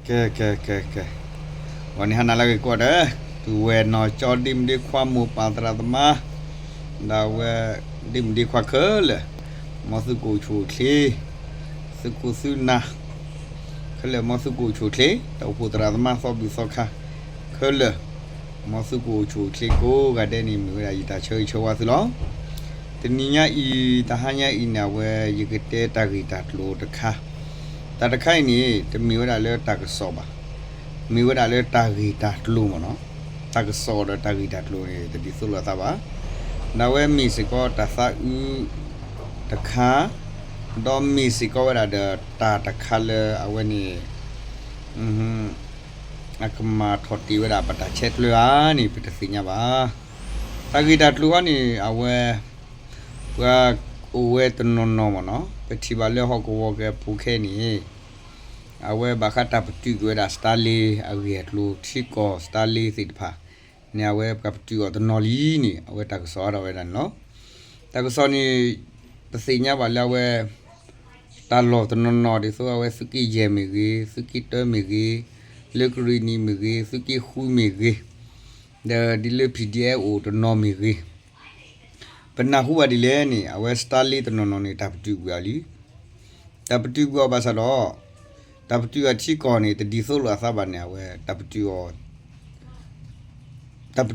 ကဲ ကဲ ကဲ ကဲ, ဂီၤနံၤဟါနၤလၢအဂ့ၤကိးဂၤဒဲး, ပုၢ်ဝဲၢ်နီၢ်ကၠီ ဒ့မုၣ်ဒ့ခွါ မိၢ်ပၢ်သရၣ်သမါ, ဒီးအဝဲ ဒ့မုၣ်ဒ့ခွါခဲလၢာ်, မ်သုကအိၣ်ဆူၣ်အိၣ်ချ့, သုခိၣ်သုနၢ် ခဲလၢာ် မ်သုကအိၣ်ဆူၣ်အိၣ်ချ့, ဒီးအိၣ်ဖှိၣ်သရၣ်သမါ သီဘူၣ်သီခါခဲလၢာ်, မ်သုကအိၣ်ဆူၣ်အိၣ်ချ့ကိးဂၤဒဲးန့ၣ် မ့ၢ်ဝဲဒၣ်ယတၢ်ဆၢဂ့ၤဆၢဝါသုလီၤ. တနံၤညါအံၤ တဟါညါအံၤန့ၣ် အဝဲယကတဲတၢ်ဂ့ၢ်တၢ်ကျိၤတခါ, တၢ်တခါအံၤန့ၣ် တမ့ၢ်ဝဲဒၣ်လၢတၢ်ကစီၣ်ဘၣ်, မ့ၢ်ဝဲဒၣ်လၢတၢ်ဂ့ၢ်တၢ်ကျိၤမ့ၢ်နီၤ, တၢ်ကစီၣ်ဒီးတၢ်ဂ့ၢ်တၢ်ကျိၤန့ၣ် တဒ်သိးလိာ်အသးဘၣ်, ဒီးအဝဲမ့ၢ်စ့ၢ်ကီးတၢ်သးအုးတခါ, ဒီးမ့ၢ်စ့ၢ်ကီးဝဲဒၣ်ဒီးတၢ်တခါလၢအဝဲန့ၣ် အကမၤထီၣ်တ့ၢ်ဝဲဒၣ်ပတၢ်ဆဲးကျၢဧါန့ၣ် ပတသ့ၣ်ညါဘၣ်. တၢ်ဂ့ၢ်တၢ်ကျိၤဃီန့ၣ် အဝဲ ပှၤအိၣ်ဝဲတနီၤနီၤမ့ၢ်နီၤ, ပထံၣ်ဘၣ်လၢဟီၣ်ကဝီၤကဲပူၤခဲအံၤန့ၣ် အဝဲဘၣ်ဃးတၢ်ပတုာ်ကွံာ်ဝဲဒၣ် Starlink အဂ့ၢ်အကျိၤ ထံကီၢ် Starlink သ့ၣ်တဖၣ်န့ၣ် အဝဲပှၤပတုာ်အီၤတနီၤလံန့ၣ် အဝဲတၢ်ကစီၣ်အါထီၣ်ဝဲဒၣ်န့ၣ်လီၤ. တၢ်ကစီၣ်န့ၣ် ပသ့ၣ်ညါဘၣ်လၢအဝဲ တၢ်လီၢ်တနီၤနီၤ ဒ်သိးအဝဲသုးက့ယဲၢ်မ့ၢ်ဂ့ၤ, သုးက့တၢမ့ၢ်ဂ့ၤ, လၢကရ့ၣ်နံၤမ့ၢ်ဂ့ၤ, သုးက့ဃုမ့ၢ်ဂ့ၤ, ဒီးဒ်လၢ ပီၣ်ဒံၣ်အဲၣ် အိၣ်တနီၤမ့ၢ်ဂ့ၤ, ပနၢ်ဟူဘၣ်ဒ်လဲၣ်န့ၣ် အဝဲ Starlink တနီၤနီၤန့ၣ် တၢ်ပတုာ်ကွံာ်အီၤလံ. တၢ်ပတုာ်ကွံာ်အီၤဘၣ်ဆၣ်ဒီး တၢ်ပတုာ်အီၤထံကီၢ်န့ၣ် တဒ်သိးလိာ်အသးဘၣ်န့ၣ် အဝဲ တၢ်ပတုာ်အီ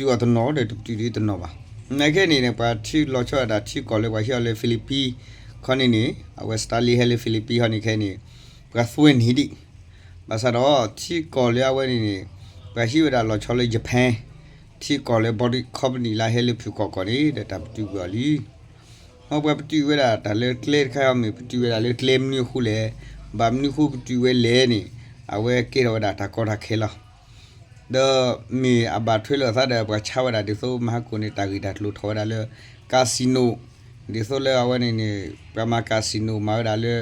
ၤတနီၤဒီး တပတုာ်ဒ်တနီၤဘၣ်. နာ်က့န့ၣ် ပှၤထံၣ်လီၤဆီဒၣ်တၢ်ထံကီၢ်လၢပှၤဟံးအီၤလၢ Philippines ခီန့ၣ်န့ၣ် အဝဲ Starlink ဟဲလၢ Philippines ခီန့ၣ်ခဲအံၤန့ၣ် ပှၤသွဲၣ်န့ၢ်ဒံး. ဘၣ်ဆၣ်ဒီးထံကီၢ်လၢအဝဲန့ၣ်န့ၣ် ပှၤဟံးဝဲဒၣ်လီၤဆီလၢ Japan ထံကီၢ်လၢ body company လၢဟဲလၢဖုၣ်ကိာ်ကီၢ်န့ၣ်ဒီး တၢ်ပတုာ်ကွံာ်အီၤလံ. မ်ပှၤပတုာ်ဝဲဒၣ်တၢ်လၢကျဲတခါအံၤ မ့ၢ်ပတုာ်ဝဲဒၣ်လၢကျဲမနုၤအဃိလဲၣ်, ဘၣ်မနုၤအဃိပတုာ်ဝဲလဲၣ်န့ၣ် အဝဲကဲထီၣ်ဝဲဒၣ်တၢ်ကီတၢ်ခဲလီၤ. ဒီးမ့ၢ်အဘၣ်ထွဲလိာ်အသးဒီး ပှၤဆါဝဲဒၣ်ဒ်သိးမဟါကိၣ်န့ၣ် တၢ်ဂ့ၢ်တၢ်ကျိၤထီၣ်ဝဲဒၣ်လၢ casino ဒ်သိးလၢအဝဲန့ၣ်န့ၣ် ပှၤမၤ casino မၤဝဲဒၣ်လၢ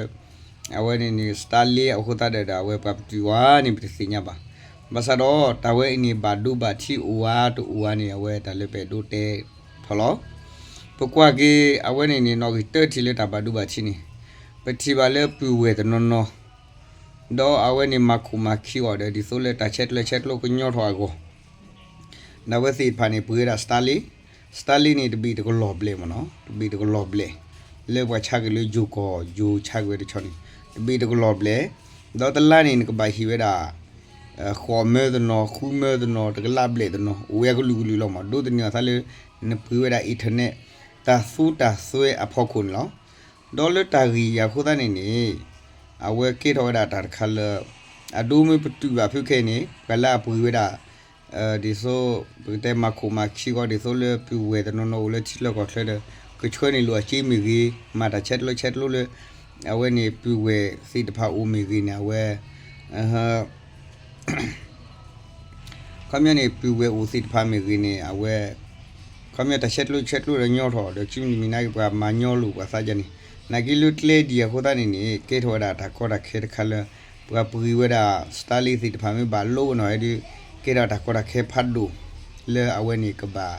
အဝဲန့ၣ်န့ၣ် Starlink အဃိသတးဒီး အဝဲပှၤပတုာ်ဝဲန့ၣ် ပတသ့ၣ်ညါဘၣ်. ဘၣ်ဆၣ်ဒီး တၢ်ဝဲအံၤန့ၣ် ဘၣ်ဒိဘၣ်ထံးအိၣ်ဧါတအိၣ်ဧါန့ၣ် အဝဲတၢ်လၢပအဲၣ်ဒိးတဲထီၣ်လီၤ. ပကွၢ်က့ၤအဝဲန့ၣ်န့ၣ် နီၣ်ဂံၢ်တၢထံၣ်လၢတၢ်ဘၣ်ဒိဘၣ်ထံးန့ၣ် ပထံၣ်ဘၣ်လၢပုၢ်ဝဲၢ်တနီၤနီၤ ဒီးအဝဲန့ၣ်မၤခိၣ်မၤခံအီၤဒီး ဒ်သိးလၢတၢ်ဆဲးကျၢဆဲးကျိးကညီထီၣ်အဂီၢ် ဒီးအဝဲသ့ၣ်တဖၣ်န့ၣ် ပှ့ၤဝဲဒၣ် Starlink, Starlink န့ၣ် တဘ့ၣ်တကလီၢ်ဘျဲၣ်မ့ၢ်နီၤ, တဘ့ၣ်တကလီၢ်ဘျဲၣ် လၢပှၤဆါက့ၤလၢယိၤကီၢ်ယိၤဆါက့ၤဝဲတဆီန့ၣ် တဘ့ၣ်တကလီၢ်ဘျဲၣ်, ဒီးတလါန့ၣ် နကဘၣ်ဟ့ၣ်ဝဲဒၣ် ဃိးမၢတနီၤ ဃုမၢတနီၤ တကလးဘျဲၣ်တနီၤ အိၣ်ဝဲအကလုာ်ကလုာ်လီၤမး, ဒိးသန့ၤအသးလၢ နပှ့ၤဝဲဒၣ် internet တၢ်သူတၢ်စွဲအဖီခိၣ်န့ၣ်လီၤ. ဒီးလၢတၢ်ဂ့ၢ်အံၤအဃိသတးန့ၣ်န့ၣ် အဝဲကဲထီၣ်ဝဲဒၣ်တၢ်တခါလၢ အဒိမ့ၢ်ပတုာ်ဘၣ်ဖုခဲအံၤန့ၣ် ပှၤလၢအပှ့ၤဝဲဒၣ် ဒ်သိး ပကတဲမၤခိၣ်မၤခံဂီၢ် ဒ်သိးလၢပုၢ်ဝဲၢ်တနီၤနီၤအိၣ်လၢထံချၢကီၢ်ချၢဒီး ကဆှၢန့ၢ်လိာ်အစ့မ့ၢ်ဂ့ၤ, မၤတၢ်ဆဲးကျၢဆဲးကျိးလၢ အဝဲန့ၣ်ပုၢ်ဝဲၢ်သ့ၣ်တဖၣ်အိၣ်မ့ၢ်ဂ့ၤန့ၣ် အဝဲ ခီပညီန့ၣ် ပုၢ်ဝဲၢ်အိၣ်သ့ၣ်တဖၣ်မ့ၢ်ဂ့ၤန့ၣ် အဝဲ ခီပညီတၢ်ဆဲးကျၢဆဲးကျိးဒီးညီထီၣ်ဒီး ခံမံၤတမံၤနာ်က့ ပှၤမၤညီလိာ်ပှၤသးယါန့ၣ် နာ်က့လၢကျဲဒ်အံၤအဃိသတးန့ၣ်န့ၣ် ကဲထီၣ်ဝဲဒၣ်တၢ်ကီတၢ်ခဲတခါလၢ ပှၤပှ့ၤဝဲဒၣ် Starlink သ့ၣ်တဖၣ်မ့ၢ်ဘၣ်လိၣ်ဝဲနီၤဒီး ကဲထီၣ်တၢ်ကီတၢ်ခဲဖးဒိၣ် လၢအဝဲန့ၣ်ကဘၣ်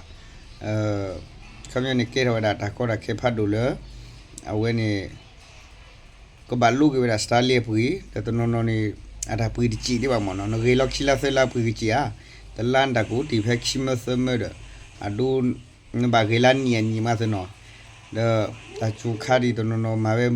ခီပညီန့ၣ် ကဲထီၣ်ဝဲဒၣ်တၢ်ကီတၢ်ခဲဖးဒိၣ်လၢ အဝဲန့ၣ် ကဘၣ်လိၣ်က့ၤဝဲဒၣ် Starlink အပှ့ၤ ဒီးတနီၤနီၤန့ၣ် အတၢ်ပှ့ၤတစဲးဒံးဘၣ်မ့ၢ်နီၤ, နဂဲၤလီၤခံလါသၢလါပှ့ၤကစဲးဧါ, တလါနတၢ်ကအိၣ်တ့ၢ်ဖဲခံမၢသၢမၢဒီး အဒိ နဘၣ်ဂဲၤလါနံၣ်အနံၣ်မးသ့နီၤ, ဒီးတၢ်စူၤခါဒ်တနီၤနီၤမၤဝဲ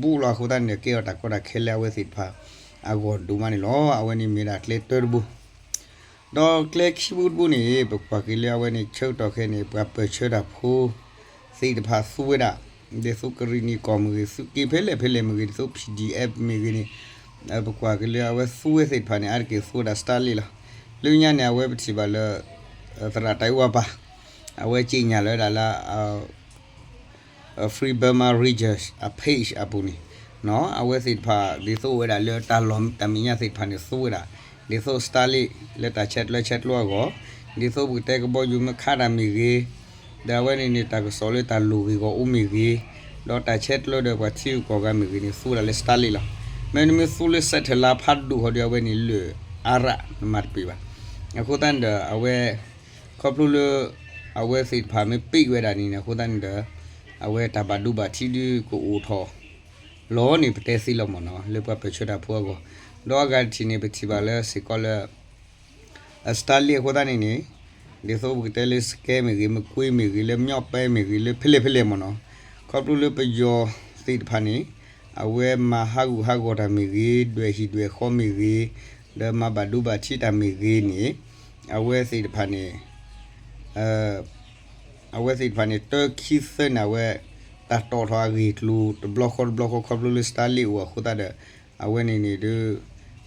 ဘူးလီၤအဃိသတးန့ၣ်ဒီး ကဲထီၣ်တၢ်ကီတၢ်ခဲလၢအဝဲသ့ၣ်တဖၣ်အဂီၢ်ဒိၣ်မးန့ၣ်လီၤ. အဝဲန့ၣ်မ့ၢ်ဒၣ်ကျဲတၢတဘိ ဒီးကျဲခံဘိတဘိန့ၣ် ပကွၢ်က့ၤလၢအဝဲန့ၣ် ဆၢကတီၢ်ခဲအံၤန့ၣ် ပှၤပၢၢ်ဆၢတၢ်ဖိသ့ၣ်တဖၣ်သူဝဲဒၣ် ဒ်သိးကရ့ၣ်နံၤကီၢ်မ့ၢ်ဂ့ၤ သုးက့ဖဲလဲၣ်ဖဲလဲၣ်မ့ၢ်ဂ့ၤ ဒ်သိး P D F မ့ၢ်ဂ့ၤန့ၣ် ပကွၢ်က့ၤလၢအဝဲသူဝဲသ့ၣ်တဖၣ်န့ၣ် အါတက့ၢ်သူဝဲဒၣ် Starlink လီၤ. လၢညါန့ၣ် အဝဲပထံၣ်ဘၣ်လၢ သရၣ်တၢ်အုးဝါပၤ အဝဲကြေညာလၢဒၣ်လၢ Free Burma Rangers အ page အပူၤန့ၣ် အဝဲသ့ၣ်တဖၣ် ဒ်သိးအိၣ်ဝဲဒၣ်လၢတၢ်လီၢ်တၢ်မဲာ်ညါသ့ၣ်တဖၣ်န့ၣ် သူဝဲဒၣ် ဒ်သိး Starlink လၢတၢ်ဆဲးကျၢဆဲးကျိးအဂီၢ် ဒ်သိးပကတဲကဘီယူၤမ့ၢ်ခးတၢ်မ့ၢ်ဂ့ၤ ဒီးအဝဲန့ၣ်န့ၣ် တၢ်ကစီၣ်လၢတၢ်လိၣ်ဂ့ၢ်ဂီၢ်အိၣ်မ့ၢ်ဂ့ၤ ဒီးတၢ်ဆဲးကျၢဒီးပှၤထံဂုၤကီၢ်ဂၤမ့ၢ်ဂ့ၤန့ၣ် သူဝဲဒၣ်လၢ Starlink လီၤ. မ့ၢ်နမ့ၢ်သူလၢ satellite ဖးဒိၣ်ဃီဒီးအဝဲန့ၣ်လၢာ်အါရၣ် နမၤတပှ့ၤဘၣ်. အဃိသတးန့ၣ်ဒီး အဝဲ ခီဖျိလၢ အဝဲသ့ၣ်တဖၣ်မ့ၢ်ပ့ၢ်ဝဲဒၣ်န့ၣ်န့ၣ် အဃိသတးန့ၣ်ဒီး အဝဲတၢ်ဘၣ်ဒိဘၣ်ထံးဒုးကအိၣ်ထီၣ်လီၤန့ၣ် ပတဲသ့လီၤမ့ၢ်နီၤ လၢပှၤပၢၢ်ဆၢတၢ်ဖိအဂီၢ်. ဒီးအဂၤတထံၣ်န့ၣ် ပထံၣ်ဘၣ်လၢစ့ၢ်ကီးလၢ Starlink အဃိသတးန့ၣ်န့ၣ် ဒ်သိးပကတဲလၢ စကဲမ့ၢ်ဂ့ၤ, မကွ့မ့ၢ်ဂ့ၤ, လၢမညီပဲမ့ၢ်ဂ့ၤ, လၢဖဲလဲၣ်ဖဲလဲၣ်မ့ၢ်နီၤ, ခီဖျိလၢပယီၤသ့ၣ်တဖၣ်န့ၣ် အဝဲမၤဟးဂူာ်ဟးဂီၤတၢ်မ့ၢ်ဂ့ၤ, ဒွဲၣ်ဟံၣ်ဒွဲၣ်ဃီမ့ၢ်ဂ့ၤ, ဒီးမၤဘၣ်ဒိဘၣ်ထံးတၢ်မ့ၢ်ဂ့ၤန့ၣ် အဝဲသ့ၣ်တဖၣ်န့ၣ် အဝဲသ့ၣ်တဖၣ်န့ၣ် တၢခံသၢန့ၣ် အဝဲ တၢ်တီၣ်ထီၣ်အဂ့ၢ်ကျိၤတဘျီဃီတဘျီဃီ ခီဖျိလၢ Starlink အိၣ်အဃိသတးဒီး အဝဲန့ၣ်န့ၣ်ဒုး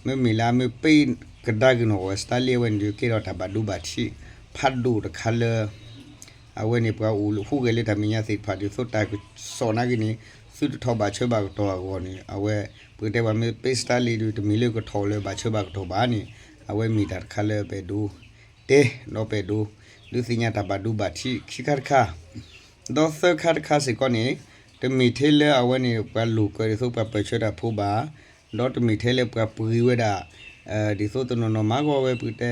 မ့မ့ၢ်လၢအမ့ၢ်ပ့ၢ်ကဒါက့ၤနီၣ်ဝဲ Starlink အဝဲန့ၣ်ဒုး ကဲထီၣ်တၢ်ဘၣ်ဒိဘၣ်ထံးဖးဒိၣ်တခါလၢ အဝဲန့ၣ်ပှၤအိၣ်ဟူးဂဲၤလၢတၢ်မဲာ်ညါသ့ၣ်တဖၣ် ဒ်သိးတၢ်ကစီၣ်နာ်က့န့ၣ် သုတထီၣ်ဘၣ်ဆၢဘၣ်ကတီၢ်အဂီၢ်န့ၣ် အဝဲ ပကတဲပှၤမ့ၢ်ပ့ၢ် Starlink ဒုး တမ့ၢ်လၢကထီၣ်လၢဘၣ်ဆၢဘၣ်ကတီၢ်ဘၣ်န့ၣ် အဝဲမ့ၢ်တၢ်တခါလၢပအဲၣ်ဒိးတဲ ဒီးပအဲၣ်ဒိး ဒုးသ့ၣ်ညါတၢ်ဘၣ်ဒိဘၣ်ထံးခံခါတခါ ဒီးသၢခါတခါစ့ၢ်ကီးန့ၣ် တမ့ၢ်ထဲလၢအဝဲန့ၣ် ပှၤလိာ်ကွဲဒ်သိးပှၤပၢၢ်ဆၢတၢ်ဖိဘၣ်, ဒီးတမ့ၢ်ထဲလၢပှၤပှ့ၤဝဲဒၣ် ဒ်သိးတနီၤနီၤမၤဂီၤဝဲပကတဲ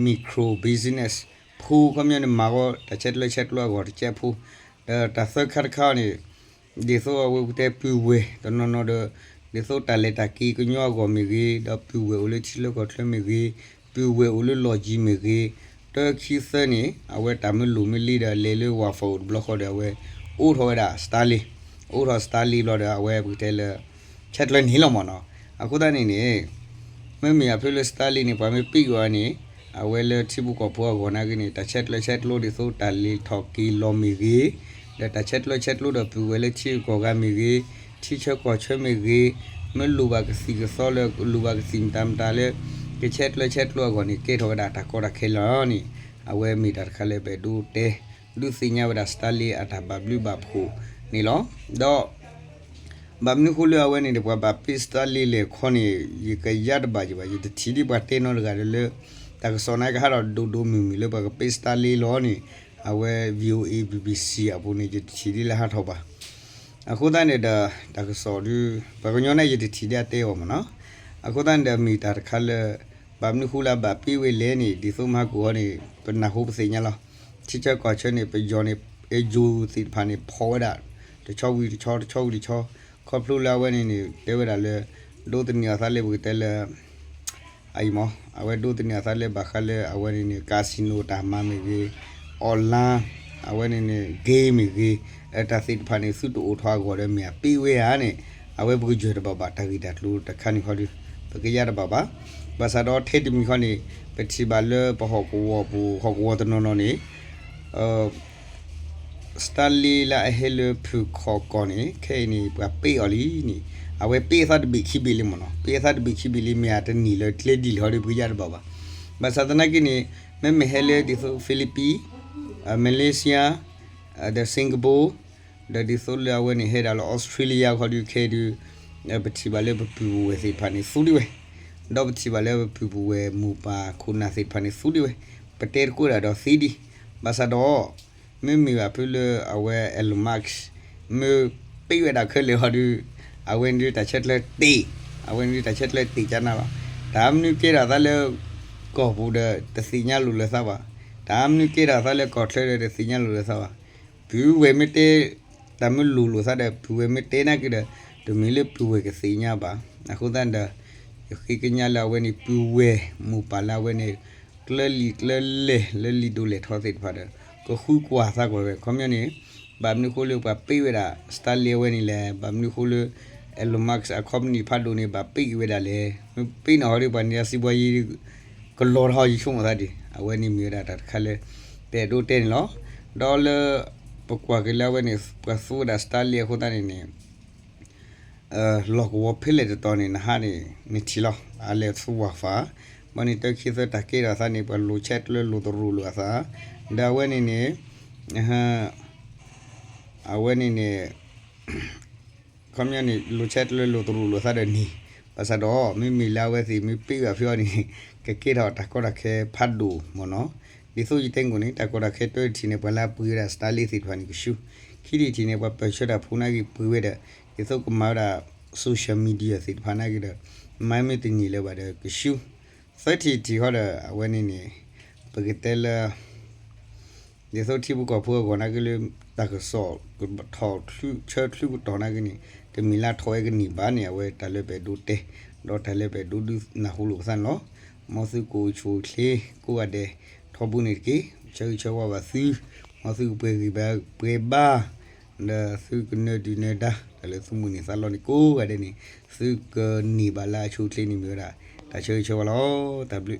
micro business ဖိ ခီပညီန့ၣ် မၤဂီၤတၢ်ဆဲးကျၢဆဲးကျိးအဂီၢ်တကဲးဖိ, ဒီးတၢ်သၢခါတခါန့ၣ် ဒ်သိးအဝဲပကတဲပုၢ်ဝဲၢ်တနီၤနီၤဒီး ဒ်သိးတၢ်လဲၤတၢ်က့ၤကညီအဂီၢ်မ့ၢ်ဂ့ၤ, ဒီးပုၢ်ဝဲၢ်အိၣ်လၢထံချၢကီၢ်ချၢမ့ၢ်ဂ့ၤ, ပုၢ်ဝဲၢ်အိၣ်လၢလီၢ်ကံၤမ့ၢ်ဂ့ၤ, တၢခံသၢန့ၣ် အဝဲတၢ်မ့ၢ်လိၣ်မ့ၢ်လံဒီး လဲၤလၢ Wi-Fi တဘျီဃီဒီး အဝဲအိးထီၣ်ဝဲဒၣ် Starlink, အိးထီၣ် Starlink ဘျီဒီး အဝဲပကတဲလၢ ဆဲးကျၢန့ၣ်လီၤမ့ၢ်နီၤ. အဃိသတးန့ၣ်န့ၣ် မ့မ့ၢ်အဖျိလၢ Starlink န့ၣ် ပှၤမ့ၢ်ပ့ၢ်ဝဲန့ၣ် အဝဲလၢထံဖိကီၢ်ဖိအဂီၢ်နာ်က့န့ၣ် တၢ်ဆဲးကျၢဆဲးကျိးဒ်သိးတၢ်လဲၤထီၣ်က့ၤလီၤမ့ၢ်ဂ့ၤ, ဒီးတၢ်ဆဲးကျၢဆဲးကျိးဒီးပုၢ်ဝဲၢ်လၢထံဂုၤကီၢ်ဂၤမ့ၢ်ဂ့ၤ, ထံဆၢကီၢ်ဆၢမ့ၢ်ဂ့ၤ, မ့ၢ်လိၣ်ဘၣ်ကသံၣ်ကသီလၢ လိၣ်ဘၣ်ကသံၣ်မတၤမတၤလၢ ကဆဲးကျၢဆဲးကျိးအဂီၢ်န့ၣ် ကဲထီၣ်ဝဲဒၣ်တၢ်ကီတၢ်ခဲလီၤန့ၣ် အဝဲမ့ၢ်တၢ်တခါလၢပအဲၣ်ဒိးတဲ ဒုးသ့ၣ်ညါဝဲဒၣ် Starlink အတၢ်ဘၣ်ဘျုးဘၣ်ဖှိၣ်န့ၣ်လီၤ. ဒီး ဘၣ်မနုၤဃိလၢအဝဲန့ၣ်ဒီး ပှၤဘၣ်ပ့ၢ် Starlink လဲၣ်ခီန့ၣ် ယကယါတဘၣ်ယဘၣ်, ယတထံၣ်ဒ်ပှၤတဲနီတဂၤဒီးလၢ တၢ်ကစီၣ်နာ်က့ဟးထီၣ်ဒိၣ်ဒိၣ်မုၢ်မုၢ်လၢပှၤကပ့ၢ် Starlink လီၤန့ၣ် အဝဲ VOA BBC အပူၤန့ၣ် ယတထံၣ်ဒ်လၢဟးထီၣ်ဘၣ်. အဃိသတးန့ၣ်ဒီး တၢ်ကစီၣ်ဒုး ပှၤကညီန့ၣ် ယတထံၣ်ဒ်အတဲအီၤမ့ၢ်နီၤ. အဃိသတးန့ၣ်ဒီး မ့ၢ်တၢ်တခါလၢ ဘၣ်မနုၤဃိလၢအဘၣ်ပ့ၢ်ဝဲလဲၣ်န့ၣ် ဒ်သိးမဟါကိၣ်ဟီန့ၣ် ပနၢ်ဟူပသ့ၣ်ညါလီၤ. ထံဆၢကီၢ်ဆၢန့ၣ် ပယီၤန့ၣ် အဲယိၤသ့ၣ်တဖၣ်န့ၣ် ဖီၣ်ဝဲဒၣ် တဆီဝံၤတဆီ တဆီဝံၤတဆီ ခီဖျိလၢအဝဲန့ၣ်န့ၣ် တဲဝဲဒၣ်လၢ ဒိးသန့ၤအသးလၢပကတဲလၢ အအံၤမ့ၢ် အဝဲဒိးသန့ၤအသးလၢဘၣ်ဃးလၢအဝဲန့ၣ်န့ၣ် casino တၢ်မၤမ့ၢ်ဂ့ၤ, online အဝဲန့ၣ်န့ၣ် game မ့ၢ်ဂ့ၤ, တၢ်သ့ၣ်တဖၣ်န့ၣ် သုတအိၣ်ထီၣ်အဂီၢ်ဒီးမ့ၢ်အပ့ၢ်ဝဲဧါန့ၣ် အဝဲပကယၢၢ်တဘၣ်ဘၣ် တၢ်ဂ့ၢ်တၢ်ကျိၤတခါန့ၣ်ဃီဒီး ပကယါတဘၣ်ဘၣ်. ဘၣ်ဆၣ်ဒီးထဲတမံၤဃီန့ၣ် ပထံၣ်ဘၣ်လၢပဟီၣ်ကဝီၤပူၤ ဟီၣ်ကဝီၤတနီၤနီၤန့ၣ် Starlink လၢအဟဲလၢဖုၣ်ခီၣ်ကီၢ်န့ၣ် ခဲအံၤန့ၣ် ပှၤပ့ၢ်အီၤလံန့ၣ် အဝဲပ့ၢ်အသးတဘ့ၣ်ခံဘ့ၣ်လံမ့ၢ်နီၤ, ပ့ၢ်အသးတဘ့ၣ်ခံဘ့ၣ်လံ မ့ၢ်အတနံၣ်လၢကျဲဒ်လဲၣ်ဟီဒီး ပကယါတဘၣ်ဘၣ်. ဘၣ်ဆၣ်သနာ်က့န့ၣ် မ့မ့ၢ်ဟဲလၢဒ်သိး Philippines, Malaysia, ဒီး Singapore ဒီးဒ်သိးလၢအဝဲန့ၣ်ဟဲဒၣ်လၢ Australia ခီဒီးခဲအံၤဒီး ပထံၣ်ဘၣ်လၢပပုၢ်ပဝဲၢ်သ့ၣ်တဖၣ်န့ၣ်သူဒံးဝဲ, ဒီးပထံၣ်ဘၣ်လၢပပုၢ်ပဝဲၢ်မိၢ်ပၢ်ခိၣ်နၢ်သ့ၣ်တဖၣ်န့ၣ်သူဒံးဝဲ, ပတဲတကိးဒၣ်ဒီးသ့ဒံး, ဘၣ်ဆၣ်ဒီး မ့မ့ၢ်ဘၣ်ဖုလၢအဝဲ Elon Musk မ့ၢ်ပ့ၢ်ဝဲဒၣ်ခဲလၢာ်ဟီဒီး အဝဲန့ၣ်ဒုးတၢ်ဆဲးကျၢတ့ၢ်, အဝဲန့ၣ်ဒုးတၢ်ဆဲးကျၢတ့ၢ်ကနၣ်လီၤ. တၢ်မနုၤကဲထီၣ်သးလၢကီၢ်ပူၤဒီးတသ့ၣ်ညါလိာ်လၢသးဘၣ်, တၢ်မနုၤကဲထီၣ်သးလၢကီၢ်ချၢဒီးတသ့ၣ်ညါလိာ်လၢသးဘၣ်. ပုၢ်ဝဲၢ်မ့ၢ်တဲ တၢ်မ့ၢ်လိၣ်လိာ်သးဒီး ပုၢ်ဝဲၢ်မ့ၢ်တဲနာ်က့ဒီး တမ့ၢ်လၢပုၢ်ဝဲၢ်ကသ့ၣ်ညါဘၣ်. အဃိသတးဒီး ယဃ့ကညးလၢအဝဲန့ၣ် ပုၢ်ဝဲၢ်မိၢ်ပၢ်လၢအဝဲန့ၣ် ကျၢလံာ်ကျၢလဲၢ်လၢလံာ်ဒိၣ်လဲၢ်ထီသ့ၣ်တဖၣ်ဒီး ကဃုကွၢ်သးကွၢ်ဝဲ ခီပညီန့ၣ် ဘၣ်မနုၤဃိလၢပှၤပ့ၢ်ဝဲဒၣ် Starlink အဝဲန့ၣ်လဲၣ်, ဘၣ်မနုၤဃိလၢ Elon Musk အ company ဖးဒိၣ်န့ၣ် ဘၣ်ပ့ၢ်က့ၤဝဲဒၣ်လဲၣ်, မ့ၢ်ပ့ၢ်နီၢ်ဟီဒီးပှၤန့ၣ် အစံးဘှီယံၤ ကလီၤထီၣ်ယဆိကမိၣ်သးဒံး, အဝဲန့ၣ်မ့ၢ်ဝဲဒၣ်တၢ်တခါလၢ ပအဲၣ်ဒိးတဲန့ၣ်လီၤ. ဒီးလၢ ပကွၢ်က့ၤလၢအဝဲန့ၣ် ပှၤသူဝဲဒၣ် Starlink အဃိသတးန့ၣ်န့ၣ် လီၢ်ကဝီၤဖဲလဲၣ်တတီၤန့ၣ် နဟးန့ၣ် နထံၣ်လီၤ အလဲၤသူ Wi-Fi, ဘၣ်န့ၣ်တၢ်ခံသၢတၢ်ကဲထီၣ်သးန့ၣ် ပှၤလိၤဆဲးကျၢလိၤတရူးလိာ်အသး, ဒီးအဝဲန့ၣ်န့ၣ် အဝဲန့ၣ်န့ၣ် ခီပညီန့ၣ် လိၤဆဲးကျၢလိၤတရူးလိာ်သးဒီးန့ၣ်, ဘၣ်ဆၣ်ဒီး မ့မ့ၢ်လၢအဝဲသ့ၣ်မ့ၢ်ပ့ၢ်ဘၣ်ဖဲအီၤန့ၣ် ကကဲထီၣ်တၢ်ကီတၢ်ခဲဖးဒိၣ်မ့ၢ်နီၤ. ဒ်သိးယတဲကိၣ်န့ၣ် တၢ်ကီတၢ်ခဲတၢတထံၣ်န့ၣ် ပှၤလၢအပှ့ၤဝဲဒၣ် Starlink သ့ၣ်တဖၣ်န့ၣ်ကဆူ, ခံထံၣ်တထံၣ်န့ၣ် ပှၤပၢၢ်ဆၢတၢ်ဖိနာ်က့ပှ့ၤဝဲဒီး ဒ်သိးကမၤဝဲဒၣ် social media သ့ၣ်တဖၣ်နာ်က့ဒီး မၤမ့ၢ်တန့ၢ်လၢၤဘၣ်ဒီးကဆူ, သၢထံၣ်တထံၣ်ဃီဒီး အဝဲန့ၣ်န့ၣ် ပကတဲလၢ ဒ်သိးထံဖိကီၢ်ဖိအဂီၢ်နာ်က့လၢ တၢ်ကစီၣ်ကထီၣ်ဆၢချုးကတီၢ်နာ်က့န့ၣ် တမ့ၢ်လၢထီၣ်ဝဲကန့ၢ်ဘၣ်န့ၣ် အဝဲတၢ်လၢပအဲၣ်ဒိးတဲ, ဒီးတၢ်လၢပအဲၣ်ဒိးဒုးနၢ်ဟူလိာ်ပသးန့ၣ်လီၤ. မ်သုကအိၣ်ဆူၣ်အိၣ်ချ့ကိးဂၤဒဲး ထီဘိန့ၣ်တက့ၢ်. ဆၢဂ့ၤဆၢဝါဘၣ်သု, မ်သုကပှဲၤဂံၢ်ဘါပှဲၤဘါ, ဒီးသုကနၢၤဒုၣ်နၢၤဒါ တၢ်လၢသုမိၣ်န့ၢ်သးလီန့ၣ်ကိးဂၤဒဲးန့ၣ် သုကန့ၢ်ဘၣ်လၢအဆူၣ်အိၣ်ချ့န့ၣ်မ့ၢ်ဝဲဒၣ် တၢ်ဆၢဂ့ၤဆၢဝါလီၤ. တၢ်ဘျုး